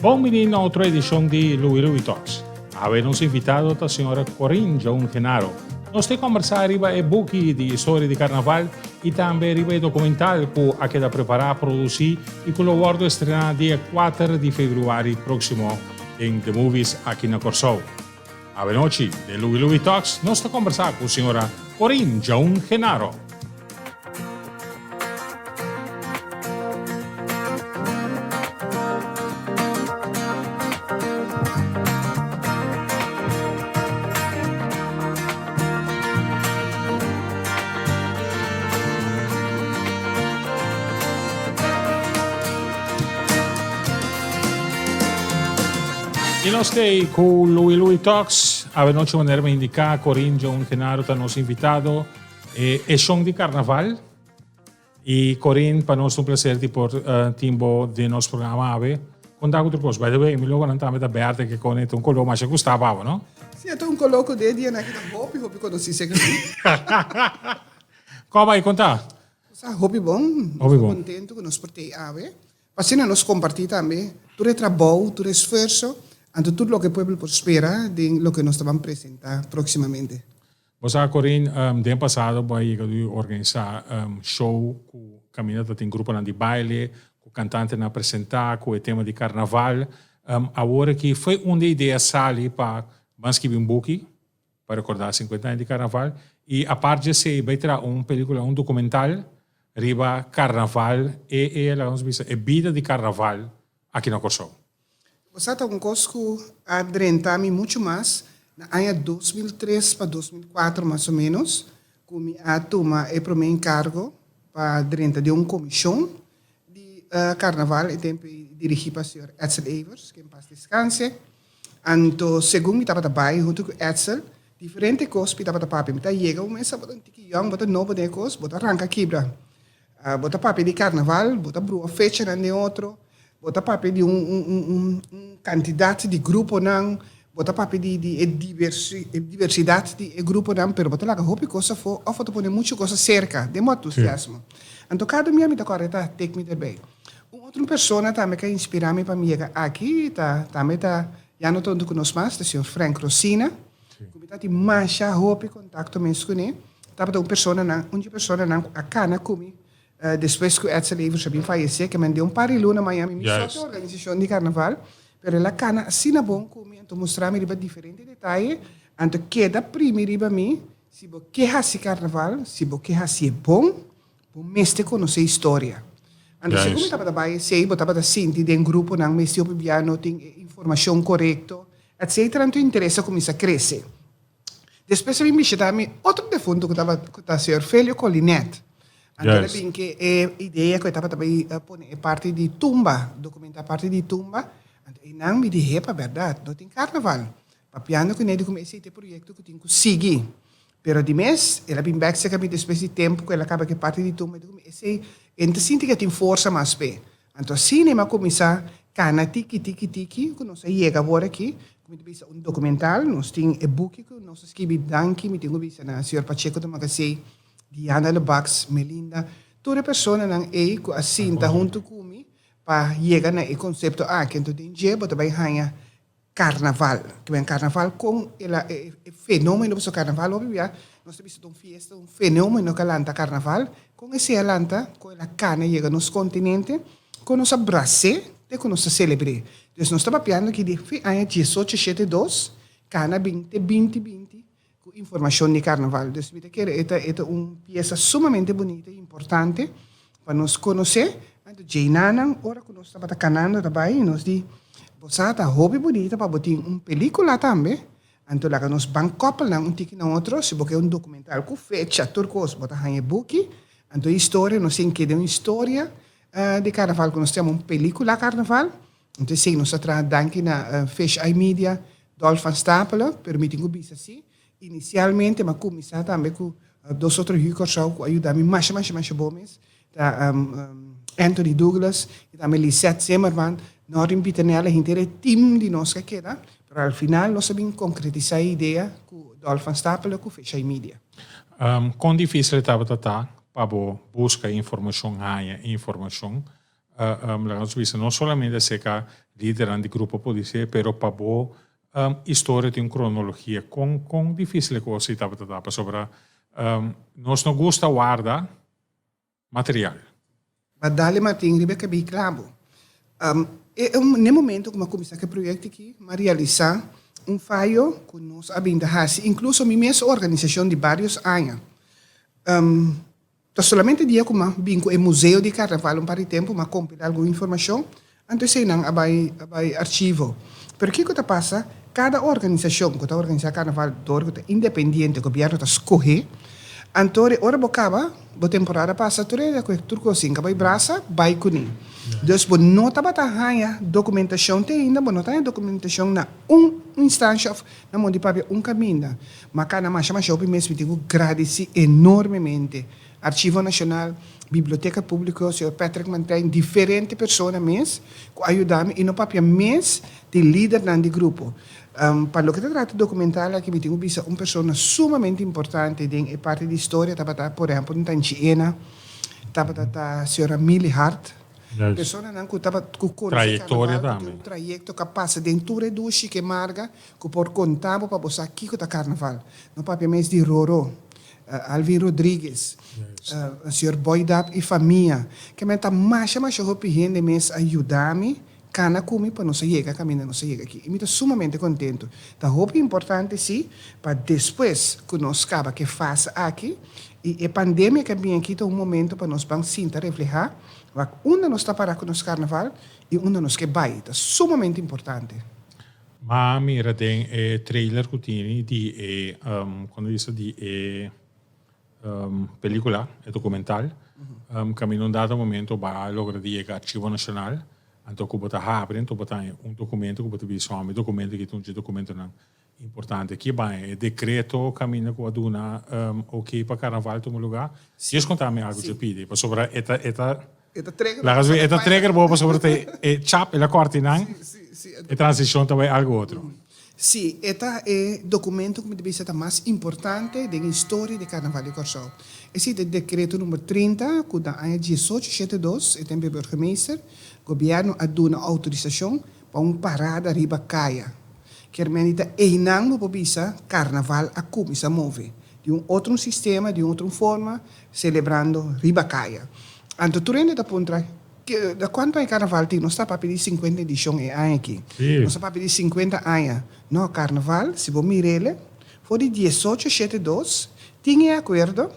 Bon bini na otro edishon di Louie Louie Talks. Awe nos invitado ta señora Corinne Joan Genaro. Nos te kombersá riba e buki di historia di karnaval i tambe riba e dokumental ku a keda prepará, produsí i ku lo wòrdu estrená dia kuater di febrüari próksimo den The Movies aki na Kòrsou. Awe nochi den Louie Louie Talks nos ta kombersá ku señora Corinne Joan Genaro. I nos tei ku Louie Louie Talks. Awe nochi manera mi indiká, Corinne Joan Genaro ta nos invitado. E eshon di karnaval. I Corinne, pa nos ta un placer di por tin bo den nos programa awe. Konta ku tur kos. By the way, mi logonan tambe ta berde ke kone ta un koló masha gusta pa bo, no? Si, e ta un koló ku den dianan aki ta hopi, hopi konosí seker mi. Kon bai konta? Sa hopi bon. Hopi bon. Nos ta kontentu ku nos por tei awe. Pa asina nos kompartí tambe tur e trabou, tur e esfuerso, anto tur loke pueblo por spera den loke nos ta ban presentá próksimamente. Bo sa Corinne, den pasado bo a yega di organisá show ku kaminda ta tin gruponan di baile, ku kantantenan a presentá ku e tema di karnaval. Awor aki foi unda e idea sali pa ban skibi un buki pa rekordá sinkuenta aña di karnaval i apart di esei bai traha un pelikula, un dokumental riba karnaval e e laga nos bisa e bida di karnaval aki na Kòrsou. Bo sa ta un kos ku a drenta mi muchu mas na aña 2003 pa 2004 mas o menos ku mi a tuma e promé enkargo pa drenta den un komishon di karnaval e tempu ei dirigí pa señor Edsel Evers, ke en pas deskanse. Anto segun mi tabata bai huntu ku Edsel diferente kos mi tabata papia. Mi ta yega un mes bo ta un tiki yòn bo ta nobo den e kos bo ta ranka kibra. Bo ta papia di karnaval, bo ta brua fechanan den otro, bo ta papia di un kantidat di gruponan, bo ta papia di di e diversidat di e gruponan, pero bo ta laga hopi kos afó òf bo ta pone muchu kos aserka den bo entusiasmo. Anto kada un bia mi ta kòrda ta tek mi derbei. Un otro persona tambe ku a inspirá mi pa mi yega aki ta tambe ta ya no ta huntu ku nos mas, ta señor Frank Rosina. Ku mi ta tin masha hopi kontakto mes kuné. Tabata un personanan, un dje personanan ku a kana ku mi despues ku Edsel Evers a bin fayesé, ke men den un par di luna Miami mi so te organisashon di karnaval, pero el a kana asina bon ku mi, anto mustra mi riba diferente detaye, anto keda primi riba mi, si bo ke hasi karnaval, si bo ke hasié bon, bo mester konosé historia. Anto segun mi tabata bai esei, bo tabata sinti den gruponan mester hopi bia no tin e informashon korekto, etcetera, anto interes a kuminsá krese. Despues a bin bishita mi otro defunto ku tabata ku ta señor Felio Colinet. Anto el a bin ke e idea ku e tabata bai pone e parti di tumba, dokumentá parti di tumba. Anto einan mi di hepa bèrdat, no tin karnaval. Papiando kuné di kuma esei ta e proyekto ku tin ku sigui. Pero di mes el a bin bèk serka mi despues di tempu ku el a kaba ku e parti di tumba, e di kuma esei e no ta sinti ku e tin forsa mas p'e. Anto asina e a kuminsá kana tiki tiki tiki ku nos a yega awor aki, ku mi ta bisa un dokumental, nos tin e buki ku nos a skibi danki mi tin ku bisa na señor Pacheco Domagasey, Diana Lebacs, Melinda, tur e personanan ei ku a sinta huntu ku mi pa yega na e konsepto aki. Anto den dje bo ta bai haña Karnaval. Ke men karnaval kon el a e fenomeno pasobra karnaval hopi bia nos ta bisa ta un fiesta un fenomeno ku a lanta karnaval kon esei a lanta kon el a kana yega nos kontinente kon nos a bras'é te ku nos ta selebr'é. Dus nos ta papiando aki di fin aña diesocho shete dos kana bin te binti binti Ku informashon di karnaval. Dus mi ta kere e ta e ta un piesa sumamente bunita i importante pa nos konosé. Anto djeinanan ora ku nos tabata kanando ta bai nos di bo sa ta hopi bunita pa bo tin un pelikula tambe. Anto laga nos ban kòpelnan un tiki na otro si bo ke un dokumental ku fecha tur kos bo ta haña e buki. Anto e historia nos tin keda un historia di karnaval ku nos ta yama un pelikula karnaval. Anto esei nos a traha danki na Fish Eye Media, Dolf van Stapelen, pero mi tin ku bisa si, inisialmente mi a kuminsá tambe ku dos otro yu Kòrsou ku a yuda mi masha masha masha bon mes, ta Anthony Douglas i tambe Lisette Zimmerman, Norwin Pieternella, henter e team di nos ku a keda, pero al final nos a bin konkretisá e idea ku Dolf van Stapelen ku Fish Eye Media. Kon difísil e tabata ta pa bo buska informashon, haña informashon Laga nos bisa no solamente acerca Lidernan di grupo podisé, pero pa bo historia tin un kronologia. Kon kon difísil e kos ei tabata ta? Pasobra nos no gusta warda material. Ba dale Martin riba e kabei klabo. E n'e momento ku mi a kuminsá ku e proyekto aki, mi a realisá un fayo ku nos a bin ta hasi, inkluso mi mes organisashon di barios aña. Ta solamente dia ku m'a bin ku e museo di karnaval un par di tempu m'a kompilá algun informashon, anto eseinan a bai a bai archivo. Pero kiko ta pasa? Kada organisashon ku ta organisá karnaval dor ku ta independiente, gobièrnu ta skohé, anto di ora bo kaba bo temporada pasa tur e ku tur kos sin ka bai brasa bai kuné. Dus bo no tabata haña dokumentashon te ainda bo no ta haña dokumentashon na un instansha òf na moda di papia un kaminda. Ma kana masha masha hopi mes mi tin ku gradisí enormemente Archivo Nashonal, Biblioteka Públiko, señor Patrick Mantijn, diferente persona mes ku a yuda mi i no papia mes di lidernan di grupo. Pa loke ta trata dokumental aki mi tin ku bisa un persona sumamente importante den e parti di historia tabata por ehèmpel un Tanchi Ena, tabata ta señora Milly Hart, personanan ku tabata ku konosé karnaval, ku tin un trayekto ku a pasa den tur e dushi ku e marga. Ku por konta bo pa bo sa kiko ta karnaval. No papia mes di Roro, Alvin Rodriguez, señor Boy Dap i famia. Ke men ta masha masha hopi hende mes a yuda mi kana ku mi pa nos a yega kaminda nos a yega aki. I mi ta sumamente kontentu. Ta hopi importante si pa despues ku nos kaba ku e fase aki i e pandemia ke a bin aki ta un momento pa nos ban sinta reflehá wak unda nos ta para ku nos karnaval i unda nos ke bai. Ta sumamente importante. Ma mira den e trailer ku tini di e kon ta bisa di e pelikula, e dokumental, kaminda un dado momento bo a logra di yega Archivo Nashonal, anto ku bo ta habri anto bo ta haña un dokumento ku bo ta bisa hòmber e dokumento aki ta un dje dokumentonan importante. Aki bai e dekreto kaminda ku a duna oke pa karnaval tuma lugá. Dios konta mi algu dje pidi pasobra e ta e ta E ta trigger. Laga e ta trigger bo pasobra ta e chap el a corta nan. E transicion ta bay algo otro. Sí, e ta e documento cu mi ta bisa ta mas importante den historia di Carnaval di Corsou. Esey ta e decreto number 30 cu na aña 1872 e tempo e burgemeester, gobierno a duna autorisacion pa un parada riba caya. Kier men di ta eynan bo por bisa Carnaval a cuminsa move di un otro un sistema, di un otro un forma, Celebrando riba caya. Anto tur hende ta puntra, Da cuanto aña carnaval tin? Nos ta papia di cincuenta edicion e aña aki. Nos ta papia di cincuenta aña. No, carnaval, si bo mir'ele, for di diesocho shete dos tin e acuerdo,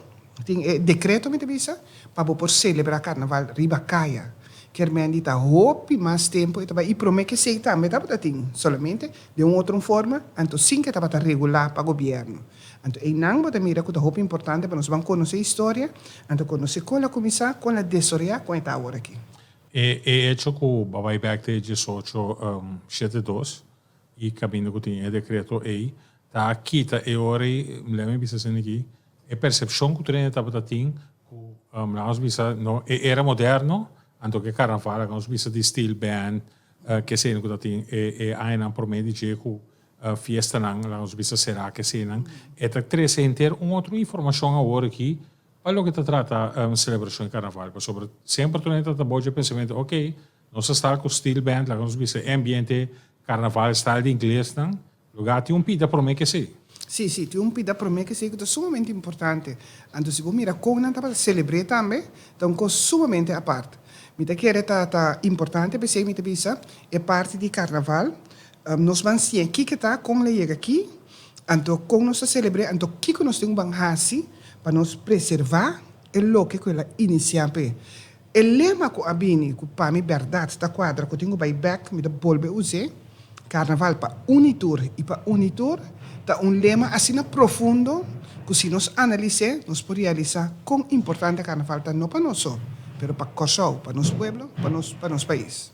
tin e decreto mi ta bisa, pa bo por celebra carnaval riba caya. Kier men di ta hopi mas tempo e ta bai y prome ke esey tambe tabata tin, solamente den un otro forma, anto sin ke tabata regula pa gobierno. Anto einan bo ta mira ku ta hopi importante pa nos ban konosé historia, anto konosé kon el a kuminsá, kon el a desaroyá, kon e ta awor aki. E e echo ku bo a bai bèk te 18 shete dos i kaminda ku tin e dekreto ei ta kita e ora ei, lèt mi bisa asina aki, e persepshon ku tur hende tabata tin ku laga nos bisa no e era moderno anto ku e karnaval laga nos bisa di steel band kesei ku ta tin e e añanan promé di dje ku Fiestanan, laga nos bisa será ke eseinan, e ta trese henter un otro informashon awor aki pa loke ta trata selebrashon di karnaval. Pasobra semper tur hende ta ta bou dje pensamentu, ok, nos a sta ku steel band, laga nos bisa e ambiente karnaval style di inglesnan, lugá tin un pida promé ke esei. Sí, sí, tin un pida promé ke esei ku ta sumamente importante. Anto si bo mira kon nan tabata selebr'é tambe, ta un kos sumamente apart. Mi ta kere ta ta importante p'esei mi ta bisa e parti di karnaval Nos ban siña kiko ta, kon el a yega aki, anto kon nos ta selebr'é, anto kiko nos tin ku ban hasi pa nos preservá e loke ku el a inisiá p'e. E lema ku a bini, ku pa mi bèrdat ta kuadra, ku tin ku bai bèk, mi ta bolbe us'é, Karnaval pa uni tur i pa uni tur, ta un lema asina profundo ku si nos analis'é nos por realisá kon importante karnaval ta no pa nos so, pero pa Kòrsou, pa nos pueblo, pa nos pa nos pais.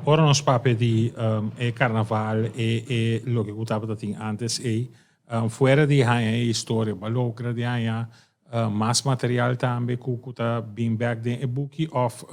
Ora nos papia di e karnaval e e loke ku tabata tin antes ei, fuera di haña e historia bo a logra di haña mas material tambe ku ku ta bin bek den e buki òf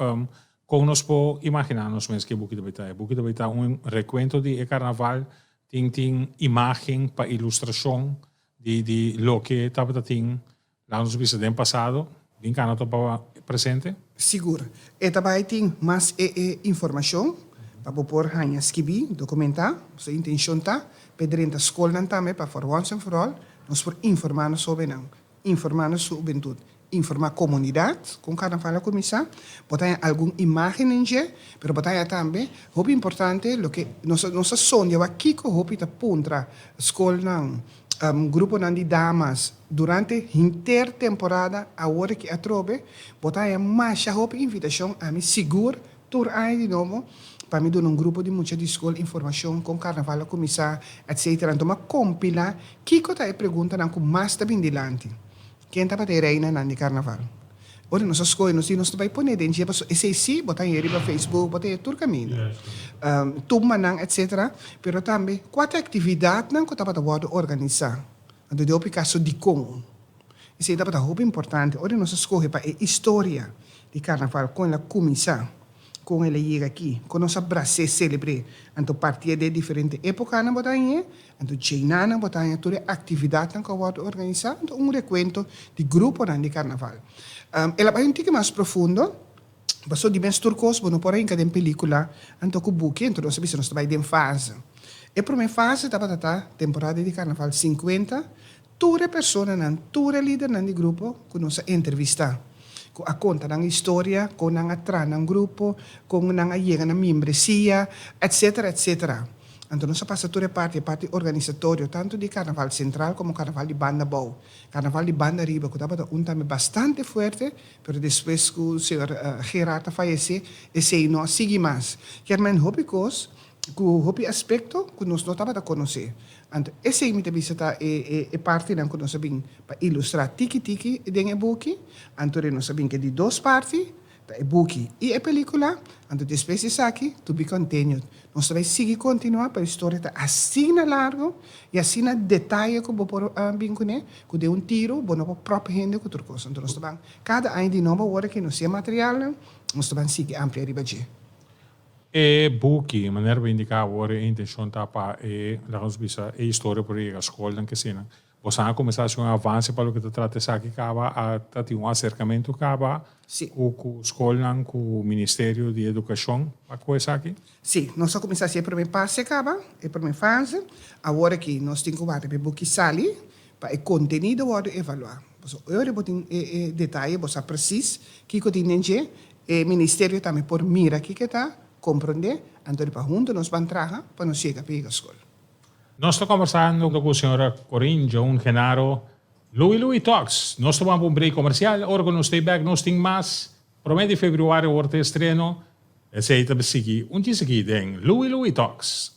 kon nos por imaginá nos mes ku e buki ta bai ta? E buki ta bai ta un rekuento di e karnaval, tin tin imágen pa ilustrashon di di loke tabata tin Laat nos bisa den pasado, bin cana to pa presente. Sigur. E ta bai tin mas e e informacion. Pa bo por haña skibí, dokumentá, su intenshon ta pa e drenta skolnan tambe pa for once and for all nos por informá nos hóbennan, informá nos hubentut, informá komunidat kon karnaval a kuminsá. Bo ta haña algun imágen den dje, pero bo ta haña tambe, hopi importante, loke nos nos a sondia wak kiko hopi ta puntra skolnan, gruponan di damas durante henter temporada awor aki atrobe bo ta haña masha hopi invitashon, ami sigur Tur aña di nobo pa mi duna un grupo di mucha di skol informashon kon karnaval a kuminsá, etsetera. Anto mi a kompilá kiko ta e preguntanan ku mas ta bin dilanti. Ken tabata e reinanan di karnaval? Ora nos a skohe nos di nos ta bai pone den dje pasobra esei sí bo ta haña riba Facebook, bo ta haña tur kaminda. Tumbanan, etsetera. Pero tambe kua ta e aktividatnan ku tabata wòrdu organisá? Anto den hopi kaso dikon? Esei tabata hopi importante ora nos a skohe pa e historia di karnaval, kon el a kuminsá, kon el a yega aki, kon nos a bras'é, selebr'é. Anto partié den diferente épokanan bo ta hañ'é, anto djeinanan bo ta haña tur e aktividatnan ku a wòrdu organisá, anto un rekuento di gruponan di karnaval. El a bai un tiki mas profundo, pasobra di mes tur kos bo no por a hinka den pelíkula anto ku buki, anto nos a bisa nos ta bai den fase. E promé fase tabata ta temporada di karnaval sinkuenta Tur e personanan, tur e lidernan di grupo ku nos a entrevistá, ku a konta nan historia, kon nan a traha nan grupo, kon nan a yega na miembresia, etcetera, etcetera. Anto nos a pasa tur e parti, e parti organisatorio, tantu di Karnaval Sentral komo Karnaval di Banda Bou, Karnaval di Banda Riba, ku tabata un tambe bastante fuerte, pero despues ku señor Gerard a fayesé, esei no a sigui mas. Kier men hopi kos Ku hopi aspekto ku nos no tabata konosé. Anto esei mi ta bisa ta e e partinan ku nos a bin pa ilustrá tiki tiki den e buki. Anto den nos a bin ku e di dos parti, ta e buki i e pelíkula. Anto despues di esaki, to be continued. Nos ta bai sigui kontinuá, pero e storia ta asina largu i asina detaye ku bo por bin kuné, ku den un tiru bo no por pròp hende ku tur kos. Anto nos ta ban kada aña di nobo awor aki nos tin e materialnan, nos ta ban sigui amplia riba dje. E buki, manera bo indiká awor, e intenshon ta pa e, laga nos bisa, e historia por yega skolnan kesinan. Bosan a kuminsá hasi un avanse pa loke ta trata esaki kaba? A ta tin un aserkamentu kaba ku ku skolnan, ku Ministerio di Edukashon pa ku esaki? Sí, nos a kuminsá hasi e promé pase kaba, e promé fase. Awor aki nos tin ku warda pa e buki sali pa e kontenido wòrdu evaluá. Pasobra ora bo tin e e detaye bo sa presis kiko tin den dje. E ministerio tambe por mira kiko e ta, komprondé, anto riba huntu nos ban traha pa nos yega pa yega skol. Nos ta kombersando ku señora Corinne Joan Genaro, Louie Louie Talks. Nos ta ban pa un break komersial, ora ku nos stay back nos tin mas. Promé di februari awor ta estreno, esei ta sigui un djis aki den Louie Louie Talks.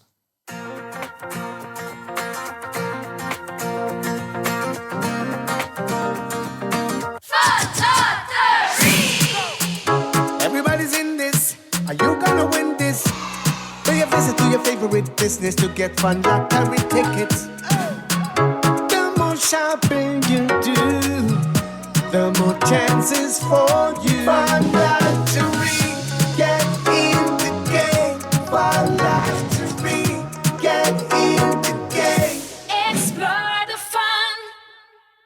Explore the fun,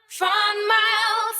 Fun Miles.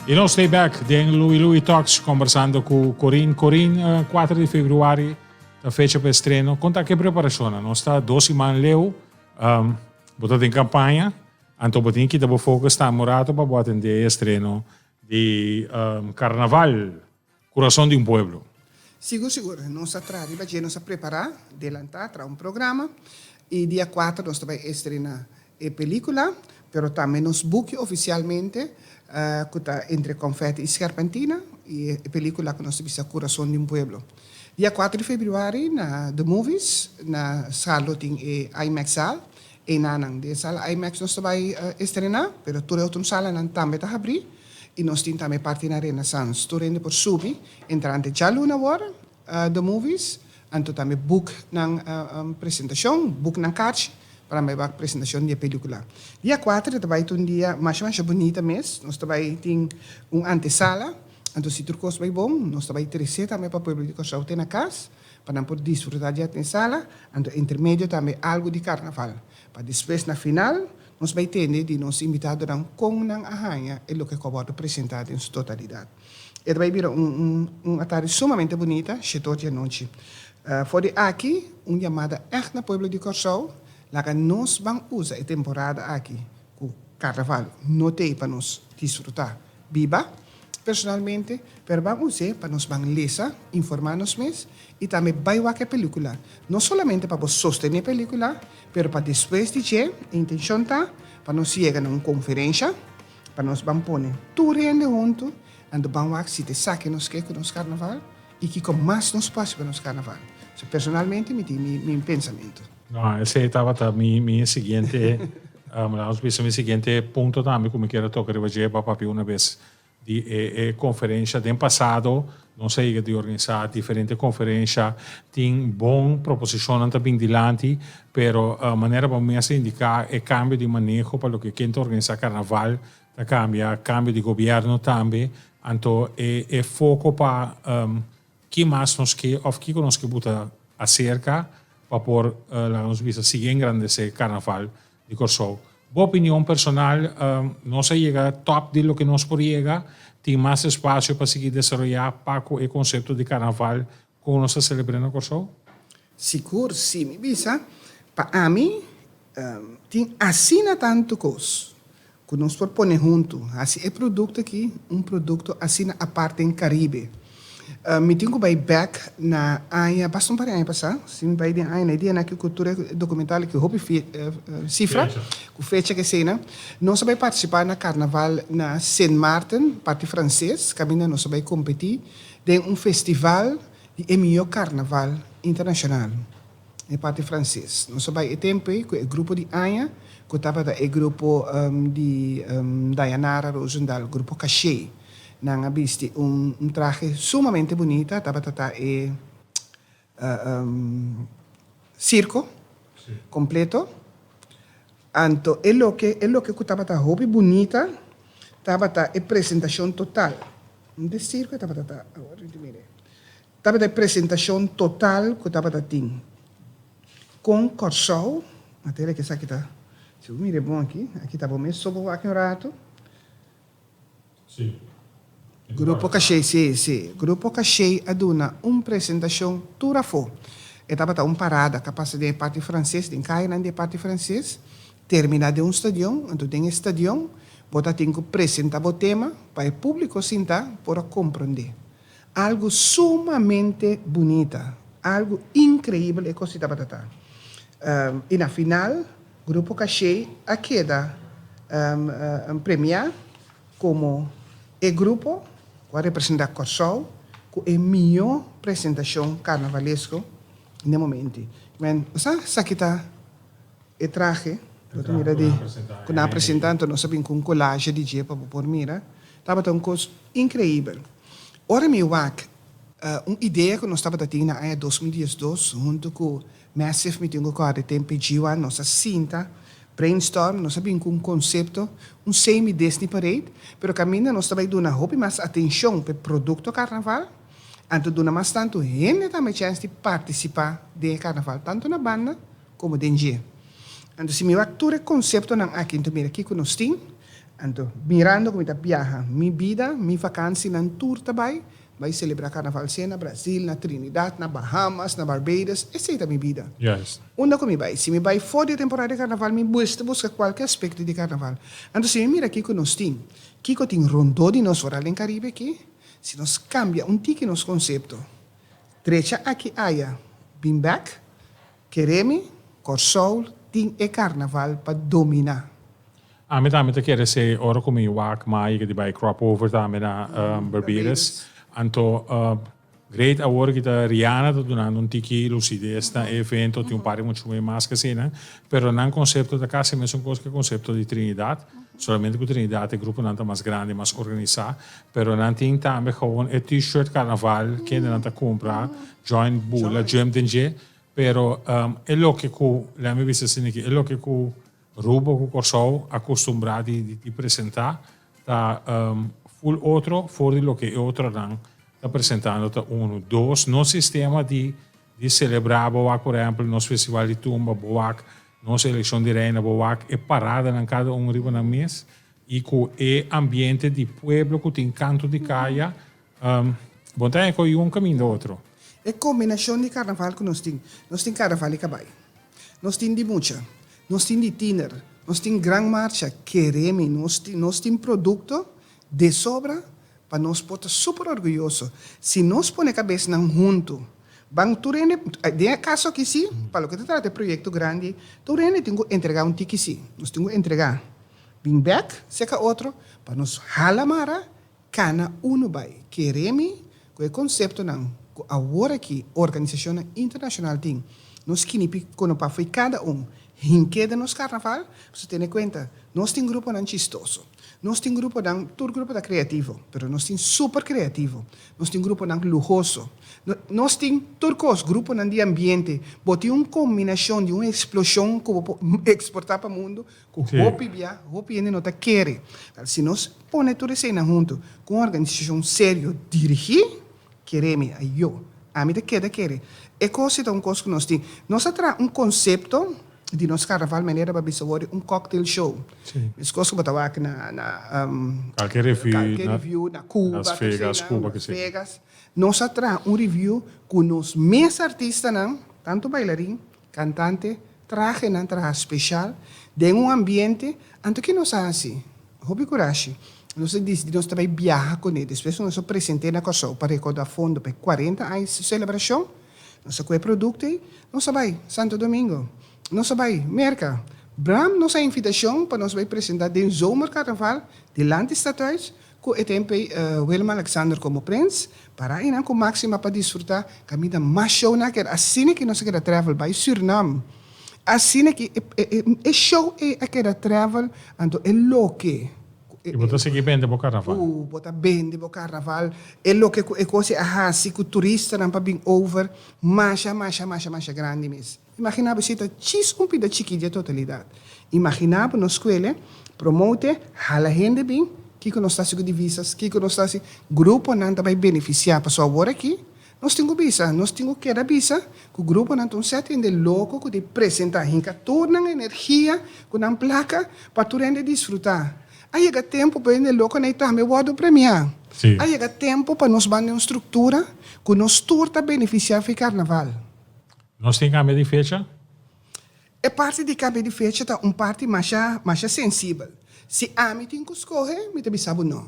Y nos stay back den Louie Louie Talks conversando cu Corinne. Corinne, 4 di februari ta fecha pa estreno. Conta ke preparacion? Nos ta dos siman leu. Um, bo ta den campaña. Anto bo tin kita bo focus ta un rato pa bo atende e estreno di um, Carnaval. Kurason di un pueblo. Sigur sigur, nos a traha riba dje, nos a prepará, delantá, traha un programa i dia kuater nos ta bai estrená e pelíkula, pero tambe nos buki ofisialmente ku ta Entre Konfèti i Skerpentina i e pelíkula ku nos ta bisa Kurason di un pueblo. Dia kuater di febrüari na The Movies na Scharloo tin e IMAX zaal. Einanan den sala IMAX nos ta bai estrená, pero tur e otro salanan tambe ta habrí i nos tin tambe parti na Renaissance. Tur hende por subi entrante djaluna awor The Movies, anto tambe book nan presentashon, book nan karchi pa nan bai wak presentashon di e pelikula. Dia kuater ta bai ta un dia masha masha bunita mes, nos ta bai tin un antesala, anto si tur kos bai bon nos ta bai tresé tambe pa pueblo di Kòrsou te na kas. pa nan por disfruta di e sala, anto intermedio tambe algo di carnaval, pa despues na final nos bay tende di nos invitadonan con nan a haña e loke cu a wordo presenta den su totalidad. E ta bay bira un un atardi sumamente bunita, shetor di anochi. For di aki un yamada echt na pueblo di Corsou, laga nos ban usa e temporada aki cu carnaval no t'ey pa nos disfruta, biba personalmente, pero ban us'é pa nos ban lesa, informá nos mes i tambe bai wak e pelíkula. No solamente pa bo sostené e pelíkula, pero pa despues di dje, e intenshon ta pa nos yega na un konferensha, pa nos ban pone tur hende huntu, anto ban wak si ta esaki nos ke ku nos karnaval i kiko mas nos por hasi pa nos karnaval. So personalmente mi tin mi pensamentu. No, esei tabata mi mi siguiente, laga nos bisa mi siguiente punto tambe ku mi kier a toka riba dje pa papia una bes di e e konferensha. Den pasado nos a yega di organisá diferente konferensha, tin bon proposishonnan ta bin dilanti, pero manera bo mes a indiká e kambio di maneho pa loke ken ta organisá karnaval ta kambia, kambio di gobièrnu tambe, anto e e foko pa Ki mas nos ke òf kiko nos ke buta aserka pa por, laga nos bisa, sigui engrandesé Karnaval di Kòrsou? Bo opinion personal, nos a yega tòp di loke nos por yega? Tin mas espasio pa sigui desaroyá pa ku e konsepto di Karnaval ku nos ta selebrá na Kòrsou? Sigur si, mi bisa, pa ami tin asina tantu kos Ku nos por pone huntu, hasi e produkto aki un produkto asina apart den Karibe. Mi tin ku bai bèk na aña, basta un par di aña pasá, si mi bai den aña na e dianan aki ku tur e dokumental aki hopi sifra, ku fecha ku eseinan. Nos a bai partisipá na karnaval na Sint Maarten, parti franses, kaminda nos a bai kompetí den un festival di e mihó karnaval internashonal. E parti franses. Nos a bai e tempu ei ku e grupo di aña ku tabata e grupo di Dayanara Rozendal, grupo Caché. Nan a bisti un trahe sumamente bunita, tabata ta e sirko kompleto. Anto e loke e loke ku tabata hopi bunita tabata e presentashon total. Un de sirko e tabata ta, awor mi ta mira. Tabata e presentashon total ku tabata tin kon Kòrsou, materia ku esaki ta, si bo mira e bon aki, aki ta bo mes so bo wak un ratu. Sí. Grupo Caché, sí, sí. Grupo Caché a duna un presentashon tur afó. E tabata un parada ku a pasa den e parti franses, den kayanan di e parti franses, terminá den un stadion, anto den e stadion bo ta tin ku presentá bo tema pa e públiko sintá por a komprondé. Algu sumamente bunita, algu inkreibel e kos di tabata ta. I na final Grupo Caché a keda premiá komo e grupo ku a representá Kòrsou ku e mihó presentashon karnavalesko n'e momento. Men, bo sa esaki ta e trahe, bo ta mira di ku nan a presentá, anto nos a bin ku un collage di dje pa bo por mira. Tabata un kos inkreibel. Ora mi wak un idea ku nos tabata tin na aña 2012 huntu ku Massive mi tin ku kòrda e tempu e G-one nos a sinta brainstorm nos a bin ku un konsepto un semi Disney parade pero kaminda nos ta bai duna hopi mas atenshon pa e produkto karnaval anto duna mas tantu hende tambe chèns di partisipá den e karnaval tantu na banda komo den dje. Anto si mi wak tur e konseptonan aki anto mira kiko nos tin. Anto, mirando ku mi ta biaha, mi bida, mi vakansinan tur ta bai, bai selebrá karnaval sea na Brazil, na Trinidad, na Bahamas, na Barbados, esei ta mi bida. Juist. Unda ku mi bai? Si mi bai for di e temporada di karnaval, mi mester buska kualke aspekto di karnaval. Anto, si mi mira kiko nos tin, kiko tin rondó di nos, foral den Karibe aki, si nos kambia un tiki nos konsepto, drecha aki aya, bin bèk, Kere mi, Kòrsou tin e karnaval pa dominá. Ami tambe ta kere esei ora ku mi wak mai yega di bai crop over tambe na Barbados. Anto. Great awor ki ta Rihanna ta dunando un tiki lucidez na e evento, tin un par di muchu mas ke asina, pero nan konsepto ta kasi mesun kos ke konsepto di Trinidad, solamente ku Trinidad e gruponan ta mas grandi, mas organisá, pero nan tin tambe gewoon e t-shirt karnaval kende nan ta kumpra, join bula, jump den dje, pero e loke ku, lèt mi bisa asina aki, e loke ku Rubo ku Kòrsou a kustumbrá di di presentá ta full otro for di loke e otronan ta presentando ta unu. Dos, nos sistema di di selebrá bo wak por ehèmpel nos festival di tumba bo wak, nos elekshon di reina bo wak, e paradanan kada un riba nan mes i ku e ambiente di pueblo ku tin kantu di kaya bo ta haña ku un kaminda otro. E kombinashon di karnaval ku nos tin, nos tin karnaval di kabai, nos tin di mucha, Nos tin di tiner, nos tin gran marcha, kere mi, nos tin, nos tin producto de sobra pa nos por ta super orguyoso. Si nos pone cabesnan hunto, ban tur hende, den e caso aki si, pa loke ta trata e proyecto grandi, tur hende tin cu entrega un tiki si, nos tin cu entrega, bin bek cerca otro pa nos hala mara, cana uno bay. Kere mi cu e conceptonan cu awor aki organisacionnan internacional tin, nos kinipi cono pa fo'i cada un hink'é den nos carnaval, pasobra tene cuenta, nos tin gruponan chistoso, nos tin gruponan, tur grupo ta creativo, pero nos tin super creativo, nos tin gruponan luhoso, nos tin tur cos, gruponan di ambiente, bo tin un combinacion di un explosion cu bo por exporta pa mundo Ku hopi bia, hopi hende no ta kere. Pero si nos pone tur eseinan huntu ku un organisashon serio dirigí, kere mi, ayo, ami ta keda kere. E kos si ta un kos ku nos tin. Nos a traha un konsepto di nos karnaval manera bo a bisa wor di un cocktail show. Meskos ku bo ta wak na na Kalke review kalke review na Cuba, Las Vegas, Cuba, Las Vegas. Nos a traha un review ku nos mes artistanan, tantu bailarin, Cantante, trahenan traha special den un ambiente, anto ki nos a haci? Hopi curashi. Nos a dicidi nos ta bay biaha cune, despues cu nos a presente na Corsou pa recorda fondo pa e cuarenta aña di celebracion, nos a coge producto ey, nos a bay Santo Domingo, nos a bay Merca. Bram nos a invitacion pa nos bay presenta den zomercarnaval dilanti Stadhuis, Ku e tempu ei Willem Alexander komo prins para einan ku Maxima pa disfrutá kaminda mas show nan a keda. Asina ki nos a keda travel bai Surinam. Asina ki e show ei a keda travel anto e loke ku I bo ta sigui bende bo karnaval. Ku bo ta bende bo karnaval. E loke ku e kos ei a hasi ku turistanan pa bin over masha masha masha masha grandi mes. Imaginá bo si ta djis un pida chikí dje totalidat. Imaginá bo nos skuele, promote, hala hende bin, kiko nos ta hasi ku divisas, kiko nos ta hasi, gruponan ta bai benefisiá. Pasobra awor aki nos tin ku bisa, nos tin ku keda bisa ku gruponan ta un sèt hende loko ku ta presentá, hinka tur nan energia ku nan plaka pa tur hende disfrutá. A yega tempu pa hende lokonan ei tambe wòrdu premiá. A yega tempu pa nos ban den un struktura ku nos tur ta benefisiá fi karnaval. Nos tin kambia di fecha? E parti di kambia di fecha ta un parti masha masha sensibel. Si ami tin ku skohe, mi ta bisa bo no.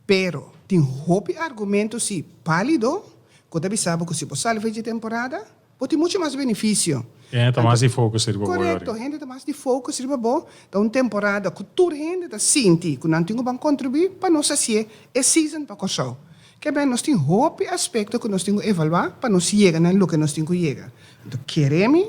Pero tin hopi argumento si bálido ku ta bisa bo ku si bo sali fecha di temporada, bo tin muchu mas benefisio. Hende ta mas di focus riba bo. Korekto, hende ta mas di focus riba bo. Ta un temporada ku tur hende ta sinti ku nan tin ku ban kontribuí pa nos hasié e season pa Kòrsou. Ke ben, nos tin hopi aspekto ku nos tin ku evaluá pa nos yega na loke nos tin ku yega. Anto kere mi,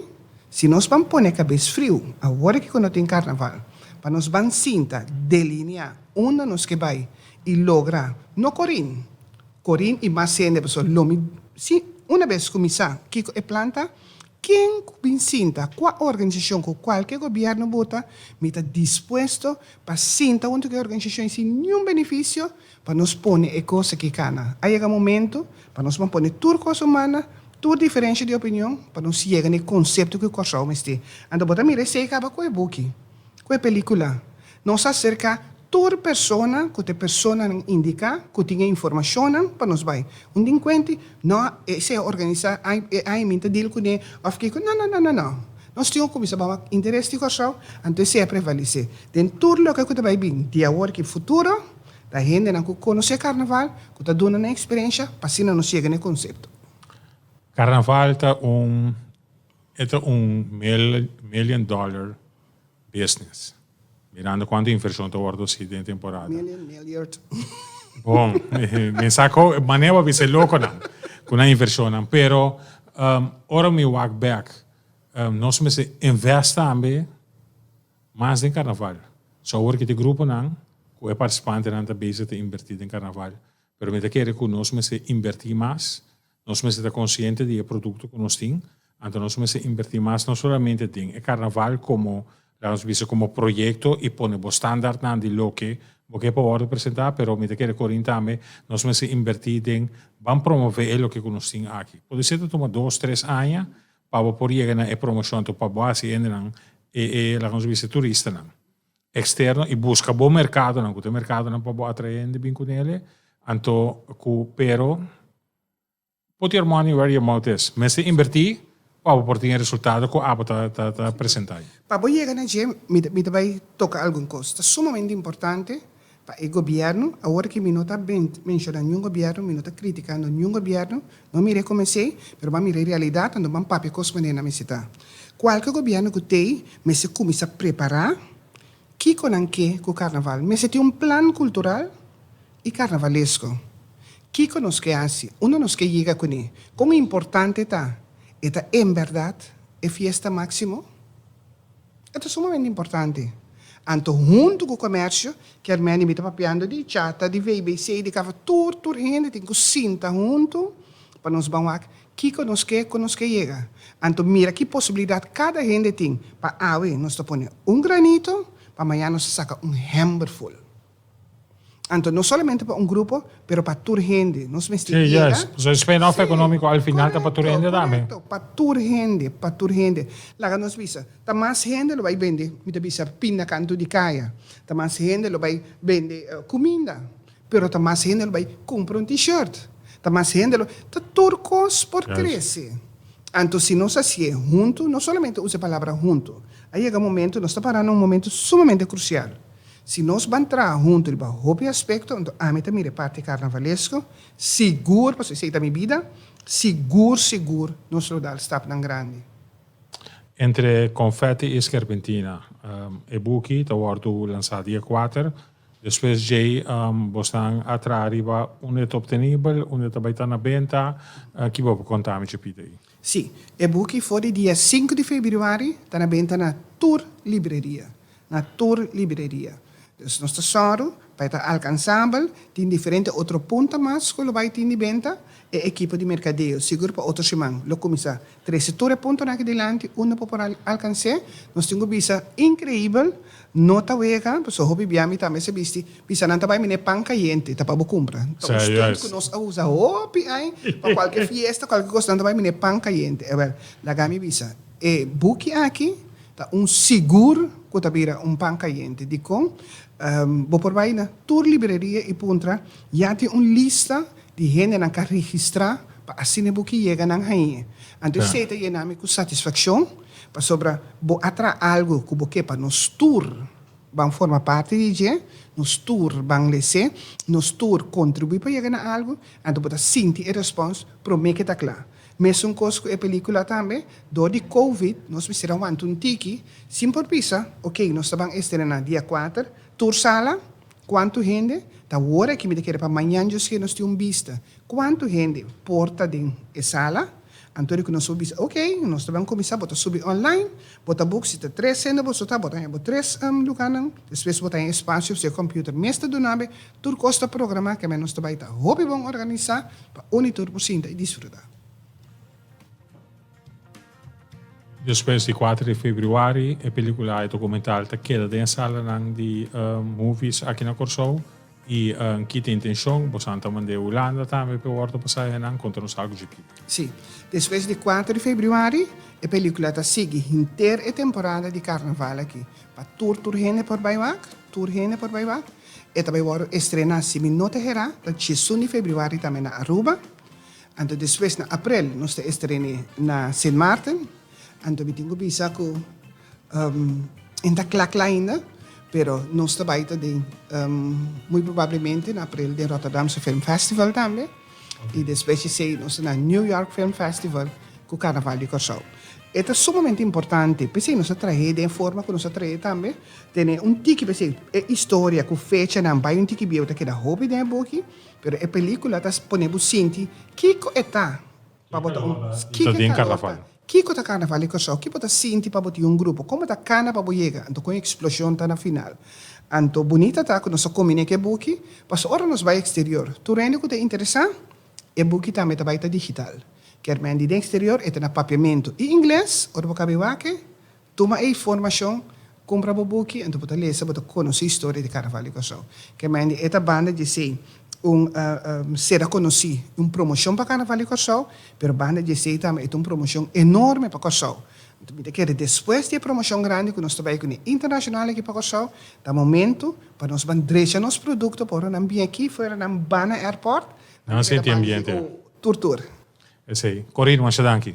si nos ban pone kabes friu awor aki ku no tin karnaval, pa nos ban sinta, delineá unda nos ke bai i logra, no Corin, Corin i mas hende, pasobra lo mi, si una bes ku mi sa kiko e plan ta, Ken ku bin sinta kua organisashon ku kualke gobièrnu buta, mi ta dispuesto pa sinta huntu ku e organisashon i sin niun benefisio pa nos pone e kos aki kana. A yega momentu pa nos ban pone tur kos humana, tur diferensha di opinion pa nos yega na e konsepto ku Kòrsou mester. Anto bo ta mira esei kaba ku e buki, ku e pelikula. Nos a aserká tur persona ku ta e personanan indiká ku tin e informashonnan pa nos bai. Un dinkuente no a esei a organisá, ai ai mi ta deal kuné òf kiko. No, no, no, no, no. Nos tin ku kuminsá bawa interes di Kòrsou, anto esei a prevalesé den tur loke ku ta bai bin di awor ki futuro. Ta hendenan ku konosé karnaval ku ta duna nan eksperensha pa asina nos yega na e konsepto. Karnaval ta un e ta un million dollar business. Mirando cuanto inversion ta wordo haci den temporada. Million, milliard. Bon, mi sa co, manera bo a bisa e loconan. Ku nan invershonnan. Pero ora mi wak bek, nos mester invest tambe mas den karnaval. So awor ki ta e gruponan ku e partisipantenan ta bezig ta invertí den karnaval. Pero mi ta kere ku nos mester invertí mas, nos mester ta konsiente di e produkto ku nos tin, anto nos mester invertí mas no solamente den e karnaval komo, laga nos bisa, komo proyekto i pone bo standaardnan di loke bo ke pa wòrdu presentá, pero mi ta kere Corinne tambe nos mester invertí den ban promové e loke ku nos tin aki. Podisé ta tuma dos, tres aña pa bo por yega na e promoshon, anto pa bo hasi hendenan e e laga nos bisa e turistanan externo y busca bo mercadonan cu ta e mercadonan pa bo atrae hende bin cunele anto cu pero put your money where your mouth is mester inverti pa bo por tin e resultado cu abo ta ta ta presenta. Pa bo yega na dje mi ta mi ta bay toca algun cos ta sumamente importante pa e gobierno awor ki mi no ta menciona niun gobierno mi no ta criticando niun gobierno no mira e como esey pero ban mira e realidad anto ban papia cos manera nan mester ta cualke gobierno cu tey mester cuminsa prepara kico nan ke cu carnaval mester tin un plan cultural y carnavalesco kico nos ke haci unda nos ke yega cune con importante ta e ta en berdad e fiesta maximo. E ta sumamente importante. Anto huntu ku komersio, kier meni mi ta papiando di chata, di VBC, di kafa, tur tur hende tin ku sinta huntu pa nos ban wak kiko nos ke, kon nos ke yega. Anto mira ki posibilidat kada hende tin pa awe nos ta pone un granito, pa mañana nos ta saka un hember ful. Anto no solamente pa un grupo, pero pa tur hende. Nos mester Sí, yega. juist. So e spin-off Sí, económico al final ta pa tur hende korekto, tambe. korekto. Pa tur hende, pa tur hende. Laga nos bisa, ta mas hende lo bai bende, mi ta bisa, pinda kantu di kaya. Ta mas hende lo bai bende kuminda. Pero ta mas hende lo bai kumpra un t-shirt. Ta mas hende lo, ta tur kos por Juist. krese. Anto si nos hasié huntu, no solamente usa e palabra huntu. A yega momento, nos ta pará na un momento sumamente krusial. Si nos ban traha huntu riba hopi aspekto, anto ami ta mira e parti karnavalesko, sigur, pasobra esei ta mi bida, sigur sigur nos lo dal stapnan grandi. Entre Confetti i Skerpentina, e buki ta wòrdu lansá dia kuater. Despues djei bosnan a traha riba unda e ta optenibel, unda e ta bai ta na benta. Ki bo por konta mi chipita ei? Sí, e buki for di dia sinku di febrüari ta na benta na tur libreria. Na tur libreria. Dus nos ta sòru pa e ta alkansabel. Tin diferente otro punta mas ku lo bai tin di benta. E ekipo di merkadeo sigur pa otro siman lo kuminsá trese tur e puntonan aki dilanti unda bo por alkans'é. Nos tin ku bisa inkreibel, no ta wega, pasobra hopi bia mi tambe sa bisti bisa nan ta bai mine pan kayente ta pa bo kumpra. Ta un stunt ku nos a usa hopi ai pa kualke fiesta, kualke kos nan ta bai mine pan kayente. Ewel, laga mi bisa e buki aki Ta un sigur ku ta bira un pan kayente. Dikon? Bo por bai na tur libreria i puntra, ya tin un lista di hendenan ka registrá pa asina e buki yega nan hañ'é. Anto esei ta yena mi ku satisfakshon, pasobra bo a traha algu ku bo ke pa nos tur ban forma parti di dje, nos tur ban les'é, nos tur kontribuí pa yega na algu, anto bo ta sinti e respòns promé ke ta kla. Mesun kos ku e pelikula tambe, dor di covid nos mester a wanta un tiki sin por bisa, ok nos ta ban estrená dia kuater, tur sala, kuantu hende, ta wor aki mi ta kere pa mañan djos ke nos tin un bista kuantu hende por ta den e sala, anto di ku nos por bisa ok nos ta ban kuminsá bo ta subi online, bo ta book si ta tres hende boso ta, bo ta haña bo tres lugarnan, despues bo ta haña espasio si e computer mes ta duna be, Tur kos ta programá keme nos ta bai ta hopi bon organisá pa un i tur por sinta i disfrutá. Despues di kuater di febrüari e pelikula e dokumental ta keda den e salanan di movies aki na Kòrsou i ki ta intenshon bosan ta mand'é Hulanda tambe pa e wòrdu pasá enan konta nos algu dje pidi. Sí, despues di kuater di febrüari e pelikula ta sigui henter e temporada di karnaval aki pa tur tur hende por bai wak, tur hende por bai wak. E ta bai wòrdu estrená, si mi no ta herá, ta diesun di febrüari tambe na Aruba. Anto despues na aprel nos ta estren'é na Sint Maarten. Anto mi tin ku bisa ku e no ta kla kla ainda, pero nos ta bai ta den muy probablemente na aprel den Rotterdamse Film Festival tambe. I despues di esei nos ta na New York Film Festival ku Karnaval di Kòrsou. E ta sumamente importante, p'esei nos a trah'é den e forma ku nos a trah'é tambe, tene un tiki p'esei e historia ku fechanan bai un tiki bieu ta keda hopi den e buki, pero e pelikula ta pone bo sinti kiko e ta pa bo ta un Kiko kiko den e kalor ta, karnaval? kiko ta karnaval di Kòrsou, kiko bo ta sinti pa bo tin un grupo, kon bo ta kana pa bo yega, anto kon e eksploshon ta na final. Anto bunita ta ku nos a kombiné ku e buki, pasobra ora nos bai eksterior tur hende ku ta interesá, E buki tambe ta bai ta digital. Kermen di den exterior e ta na papiamentu i ingles, ora bo kabe wak e, tuma e informashon, kumpra bo buki, anto bo ta lesa, bo ta konosé historia di Karnaval di Kòrsou. Kermen di e ta banda di esei un sera konosí, un promoshon pa Karnaval di Kòrsou, pero banda di esei tambe e ta un promoshon enorme pa Kòrsou. Anto mi ta kere despues di e promoshon grandi ku nos ta bai kuné internashonal aki pa Kòrsou, ta momentu pa nos ban drecha nos produkto pa ora nan bin aki fuera nan ban na airport, Nan sinti ambiente. Tur tur. Esei. Corine, masha danki.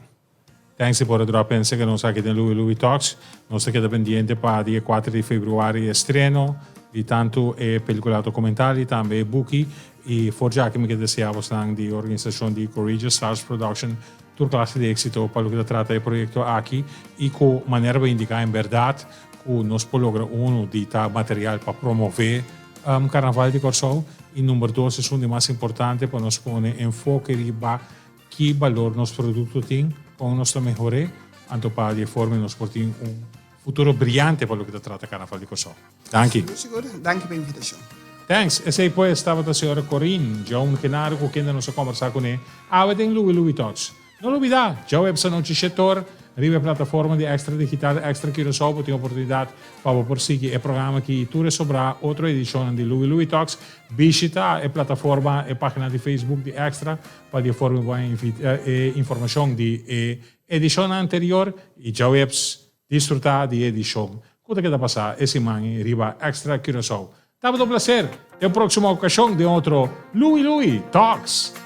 Thanks di por a drop in serka nos aki den Louie Louie Talks. Nos ta keda pendiente pa dia kuater di februari estreno di tantu e pelikula dokumental i tambe e buki. I for djaki mi ke desea bosnan di organisashon di Courageous Stars Production tur klase di éksito pa loke ta trata e proyekto aki i ku manera bo indiká en bèrdat ku nos por logra unu di ta material pa promové Karnaval di Kòrsou i number dos esun di mas importante pa nos pone enfoke riba ki balor nos produkto tin, kon nos ta mehor'é, anto pa di e forma nos por tin un futuro briante pa loke ta trata Karnaval di Kòrsou. Danki. Sigur, sigur. Danki pa e invitashon. Thanks. Esei pues tabata señora Corine Joan Genaro ku kende nos a kombersá kuné awe den Louie Louie Talks. No lubidá, djaweps anochi shetor, riba e plataforma di Extra Digital Extra Curaçao bo tin oportunidat pa bo por sigui e programa aki i tur e sobrá otro edishonnan di Louie Louie Talks. Bishita e plataforma, e página di Facebook di Extra pa di e forma bo haña e informashon di e edishonnan anterior i djaweps disfrutá di e edishon ku ta keda pasá e siman riba Extra Curaçao. Tabata un plaser! Den próksimo okashon den otro Louie Louie Talks!